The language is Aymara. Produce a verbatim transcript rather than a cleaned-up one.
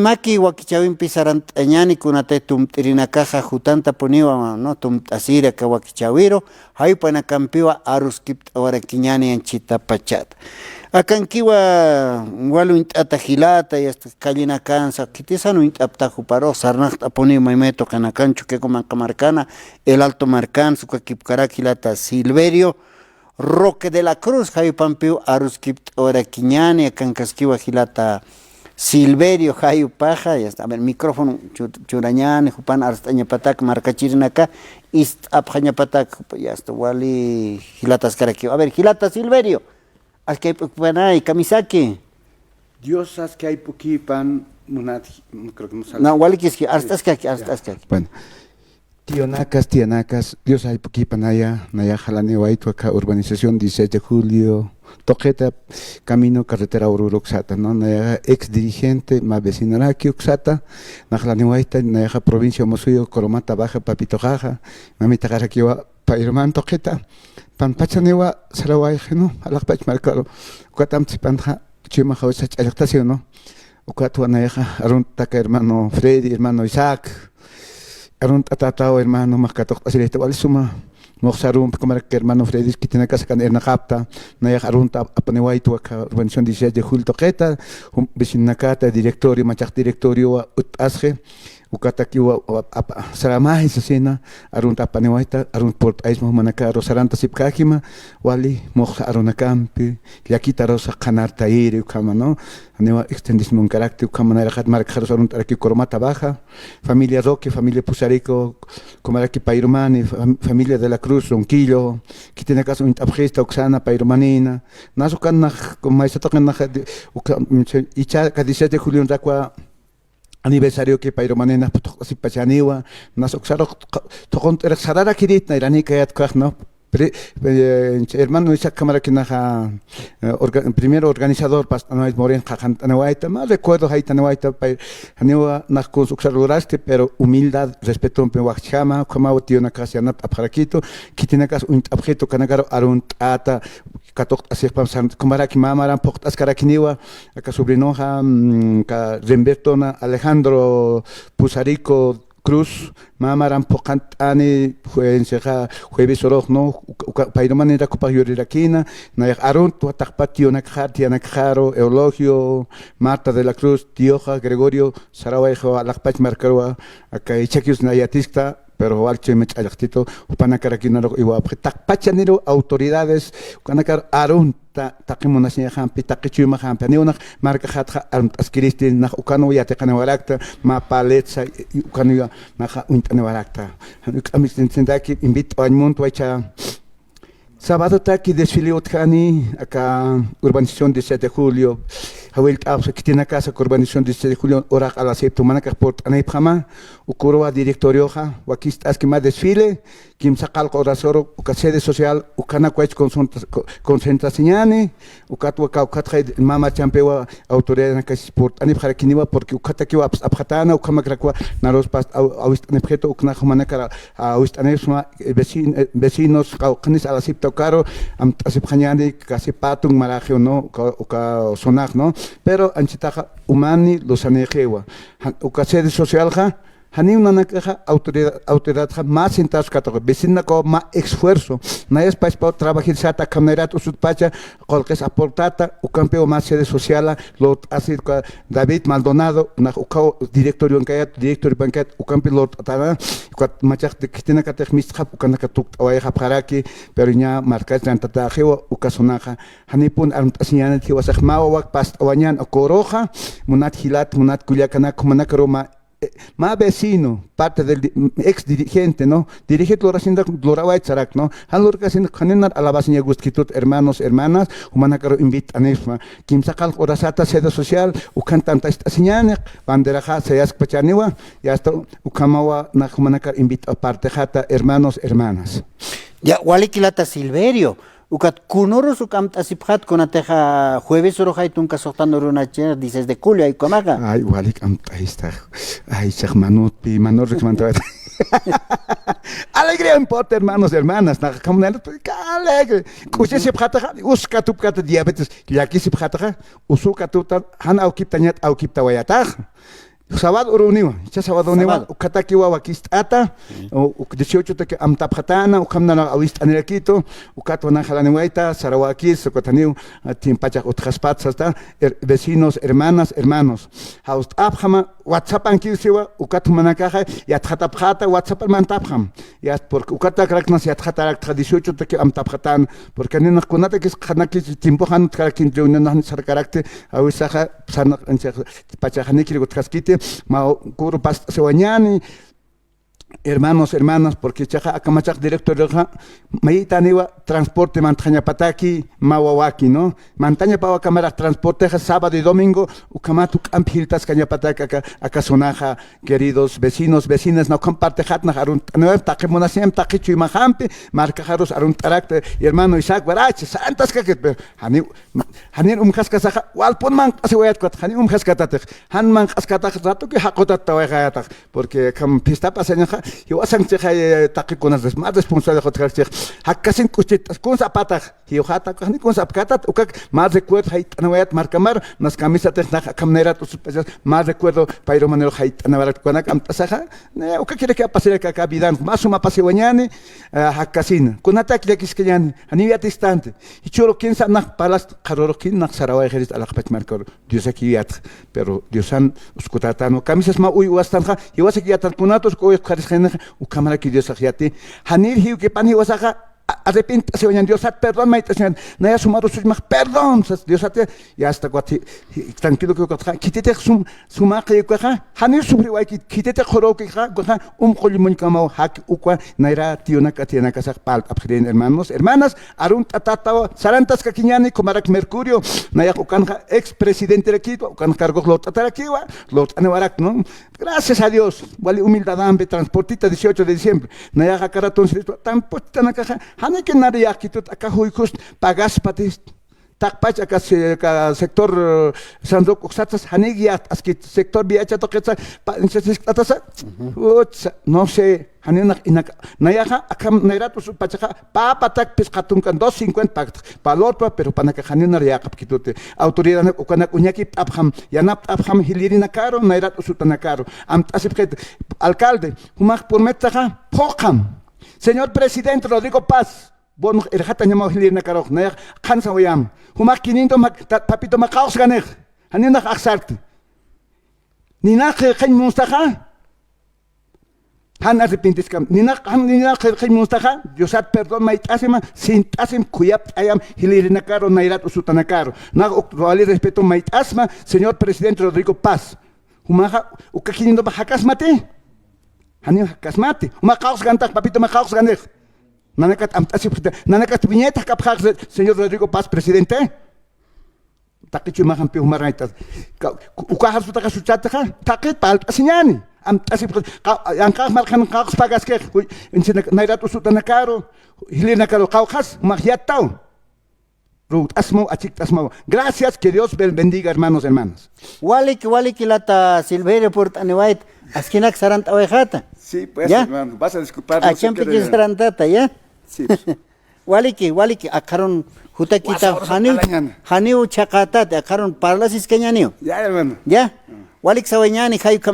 Maki wakichäwimpi sarant'añäni kunatay tumt'irinakaxa jutantapuniwa, ¿no? Tumt'asiri aka wakichäwiru, jayupanakampiwa aruskipt'awarakiñäni anchhitapachata. Akankiwa wal uñt'ata jilata, y hasta callinakansa, khitisan uñt'apta juparux, sarnaqt'apuniw maymay tuqinakan, Chukiyawu manqha markana, El Alto markan, sukakipkarak jilata Silverio Roque de la Cruz, jayupampiw aruskipt'awarakiñäni, akankaskiwa jilata Silverio, jayupaxa, ya está. A ver, micrófono chu-, churañäni, jupan arst'añapatak, markachirinaka, ist'apxañapatak, jupa, ya está, wali jilataskarakiwa. A ver, jilata Silverio, aski jayp'ukipanay, kamisaki. Dios aski jayp'ukipan, munat, no creo que no sale. No, walikiski, arst'askaki, arst'askaki. Bueno. Tiyonakas, tiyanakas, Dios jayp'ukipan naya, naya jalaniwaytwa aka urbanización dieciséis de julio, tuqita camino carretera Oruro uksata, ¿no? Naya ex dirigente, mä vecinaraki uksata, nax jalaniwayta, nayaxa provincia Omosuyo, Coromata Baja, Papitojaxa, mamitaqarakiwa, payruman tuqita, panpachaniwa, sarawayxi, ¿no? Alaxpach markaru, ukatam sipanxa, chuyma jawisa ch'allxtasiw, ¿no? Ukatwa nayaxa, arunt'ata aka hermano Freddy, hermano Isaac, arunt'atätaw hermano, mä katuqt'asirayta wali suma, muxsa arumpi, kumarak hermano Freddy, khitinakasa kan irnaqapta, nayax arunt'a ap-, apaniwaytwa aka urbanización dieciséis de julio tuqita, jum, vecinakata, directorio, machaq directoriowa utt'asxi, ukatakiwa, ap-, ap-, saramay sasina, arunt'a apaniwayta, arunt'a purt'aysma jumanakaru sarantasipkäkima, wali, muxsa arunakampi, llakitarusa qhanartayiri ukhama, ¿no? Janiwa extendismunkarakti ukhama, nayraqat markaxarus arunt'arakiw Coromata Baja, familia Roque, familia Pusarico, kumaraki payrumani, fam-, familia de la Cruz, Ronquillo, khitinakas uñt'apxista uksana payrumanïna, nas ukan nax, maysa tuqin nax, uka, ichha aka dieciséis de julionrakwa, aniversarioki payrumanïna phutuqt'asipachäniwa, nas uksarux thuqunt'irix sararakirït nayranïkayät ukax, ¿no? Pri-, eh, hermano Isaac kamarakinaxa, eh, orga-, primero organizador past'anwayt Moren qhaqant'aniwayta, mä recuerdo jaytaniwayta, pay, janiwa nax kuns uksar lurasti, pero humildad, respetompi wakchjama, ukhamaw tiyonakas yanapt'apxarakitu, khitinakas uñt'apxitu, ukanakaru arunt'ata, katuqt'asixpam, san-, kumaraki mä maran phuqt'askarakiniwa, aka sobrinoxa, mm, aka Rembertona Alejandro Pusarico Cruz, mä maran phuqant'ani, jue-, enseja, jueves urux, ¿no? Uka, uka, payrumanïnrak jupax yurirakïna, nayax aruntwa taqpat tiyunakxar, tiyanakxaru, Eulogio, Marta de la Cruz, tiyoxa, Gregorio, sarawayxiwa, alaxpach markaruwa, aka ichhakiw yatiskta, pero wal chuyma ch'allxtitu, jupanakarakïnarux iwapxi. Taqpachaniru autoridades, ukanakar arunt'a, taqi munasiñaxampi, taqi chuymaxampi, janiw nax markaxatxa arunt'askiristi, nax ukanwa yatiqaniwarakta, mä paletsa, ukanwa naxa uñt'aniwarakta. Juk'amp sintaki invit'awañ muntwa ichha. Sabadotaki desfile utjani, aka urbanización diecisiete de julio, jawillt'apxi khitinakasa aka urbanización diecisiete de julio, uraq alasipta jumanakax purt'anipxama, uka uruwa directorioxa, wakist'aski mä desfile, kimsa qallqu urasuru, uka sede social, ukanakwa concentra-, co-, concentrasiñäni, ukatwa kawkhatxay mä marchampiwa autoridadnakax purt'anipxarakiniwa, porque ukhatakiwa apst'apxatäna, ukhamakrakwa narus past aw-, awist'anipxitu, uknax jumanakar awist'anipxsma, vecin-, vecinos, qawqhanis alasipta ukaru, amt'asipxañäni, casi patun maraxiw, ¿no? Uka, uka zonax, ¿no? Pero anchitaxa umani lusanïxiwa. Jan-, uka sede socialxa, janiw nanakaxa autoridad, autoridadxa mä sentados katuqi, vecinakaw mä esfuerzo, nayas pachpaw trabajirsata, akham nayrat usutpacha, qullqis aportata, ukampiw mä sede sociala lurt'asir uka David Maldonado, nax ukaw directorionkayat, directoriopankayat, ukampi lurt'atana, ukat machaq khitinakatix mistxap, ukanaka tukt'awayxapxaraki, pero ña markach rantatäxiwa, uka zonaxa, janipun armt'asiñänit jiwasax mä wawak past'awañän, uka uruxa, munat jilat, munat kullakanak, jumanakaru mä eh, mä vecino, parte del di-, ex dirigente, ¿no? Dirigir lurasindak lurawayt sarak, ¿no? Jan lurkasin, janinar alabasaña gustkitut, hermanos, hermanas, jumanakaru invit'anipxsma. Kimsa qallqu urasata sede social, ukan tantacht'asiñäni, banderaxa sayaskpachäniwa, y hasta ukhamawa nax jumanakar invit'aw partexata, hermanos, hermanas. Ya, walik jilata Silverio, ukat kunürus uk amt'asipxat kunatixa jueves urux jay tunka suxtan urunachix dieciséis de julio jay ukhamaxa. Ay, walik amt'ayistax. Ay, chax manutpi, manur rikmantawayta. Alegría importa, hermanos, hermanas. Nax akham nayratu alegre. K'uchisipxataxa, us katupkata diabetes, llakisipxataxa, usu katuta, jan awkiptañat awkiptawayatax. Sábado uruniwa, icha sábado niwa, Sábado. Ukhatakiwa wakist'ata, u-, uk dieciocho taki amtapxatana, ukham nara awist'anirakitu, ukat wanan jalaniwayta, sarawakis, ukat janiw, a, timpachax utjaspat sasta, her-, vecinos, hermanas, hermanos. Jawst'apxama, WhatsAppankiw siwa, ukat jumanakaxa, yatxatapxata, WhatsAppan mantapxam. Ya, porque ukatakarakt nas yatxatarakta dieciocho taki amtapxatan, porque ninax kunatakis qhanakis tiempo jan utjarakin reunión nas sarkarakti, awisaxa, sarnaq, ancha, pachaxa nikir utjaskiti, mä kuru past'asiwañäni, hermanos, hermanas, porque ichaxa akhamachax directorxa, mayitaniwa transporte mantxañapataki, mä wawaki, ¿no? Mantañapawa akhamarak transportexa sábado y domingo, ukhamat juk'amp jiltaskañapataki aka, aka zonaxa, queridos vecinos, vecinas, nax ukham partexat nax arunt'aniwa, taqi munasiñam, taqi chuymaxampi, markaxarus arunt'arakta, hermano Isaac Guarache, sarantaskakit, pero janiw, janir umjaskasaxa, walpun manq'asiwayat ukat, janiw umjaskatatix, jan manq'askatax, ratuki jaqutattawayxayatax, porque akham fiesta pasañaxa, jiwasankchixa, eh, taqikunas más responsable utjarakchix, jakkasin k'uchit, kunsa apatax, jiwxata, ukax ni kunsa apkatat, ukak mä recuerdo jayt'anawayat markamar, nas kamisatix nax akham nayrat usut pachas, mä recuerdo payrumanirux jayt'anawarat ukanak amt'asaxa, ne, ukakiraki apasiraki aka vidan, mä suma apasiwañäni, ah, jakkasina. Kunatak llakiskañäni, janiw yatistanti. Jichhüru kinsa nax palas qharürux kin nax sarawayxiris alaxpach markaru. Diosakiw yatx, pero Diosan uskutätanwa. Kamisas mä uy uwastanxa, jiwasak yatan kunatus uy utjarisxanixa, ukhamaraki Diosax yati. Janir jiwkipan jiwasaxa, a-, arrepent'asiwañan Diosat perdón mayt'asiwañan. Naya sumarusuchmax perdón, sas Diosat ya, ya hasta cuati, tranquilo que ukatxa, khititix sum, sumaqi ukaxa, janir sufriwayki, khititix qhurükixa, ukaxa, um qulli muñkamaw jaki ukwa, nayra tiyunak atiyanakasax palt'apxirin, hermanos, hermanas, arunt'atataw, sarantaskakiñäni, kumarak Mercurio, nayax ukanxa ex presidenterakiwa, ukan cargox lurt'atarakiwa, lurt'aniwarak, ¿no? Gracias a Dios, wali humildadampi transportita dieciocho de diciembre. Nayax aka ratunsi, transportitanakaxa, janiki nari yaqkitut aka juykus pagaspati, taqpach aka se-, aka sector, eh, San Roque uksatas, janiki yaqt'askit sector Viacha tuqitsa, pa-, sisk'atasa, ujú, utsa, no sé, janinax inaka, nayaxa, akham nayrat usut pachaxa, pä patak phisqa tunkan, dos cincuenta paktax, pä lurtwa, pero jupanakax janiw nar yäqapkituti. Autoridanak ukanak uñakipt'apxam, yanapt'apxam, jilïrinakaru, nayrat usutanakaru. Amt'asipxit, alcalde, jumax purmettaxa, phuqham. Señor presidente Rodrigo Paz, bonox irxatañamaw jilïrinakarux, nayax qhan sawayäma. Jumax quinientos ma-, ta-, papito mä qawqskanix, janinax axsarkti. Ninax qillqañ munstaxa, jan arrepentiskam. Ninax, jan, ninax qillqañ munstaxa, Diosat perdón mayt'asima, sint'asim, khuyapt'ayam, jilïrinakaru, nayrat usutanakaru. Nax uk wali respeto mayt'asma, señor presidente Rodrigo Paz. Jumaxa, uka quinientos jakasmati. Janiw jakasmati. Juma qawqskantax, papito mä qawqskanix. Nanakat amt'asipxita, nanakat wiñayta jakapxax, señor Rodrigo Paz, presidente. Taqi chuymaxampi jumaraytas. Ka-, ukaxar sutaxa suchataxa, taqi palt'asiñäni. Amt'asipxi, qa-, yanqax markan qawqs pagaskix, uy, enchinak-, nayrat usutanakaru, jilïrinakaru qawqhas, jumax yattaw. Ruwt'asmaw, achikt'asmaw. Gracias, que Dios ben-, bendiga, hermanos, hermanas. Waliki, waliki lata Silverio purt'aniwayt, askinak sarant'awayxata. Sí, pues, ¿ya? Hermano, vas a disculpar, no sé qué. Achampi de- sarantata, ¿ya? Sí, pues. Waliki, waliki, akharun jutakita, janiw, janiw chhaqatati, akharun parlasiskañäniw. Ya, hermano. Ya. Walik sawañäni, jay ukhama.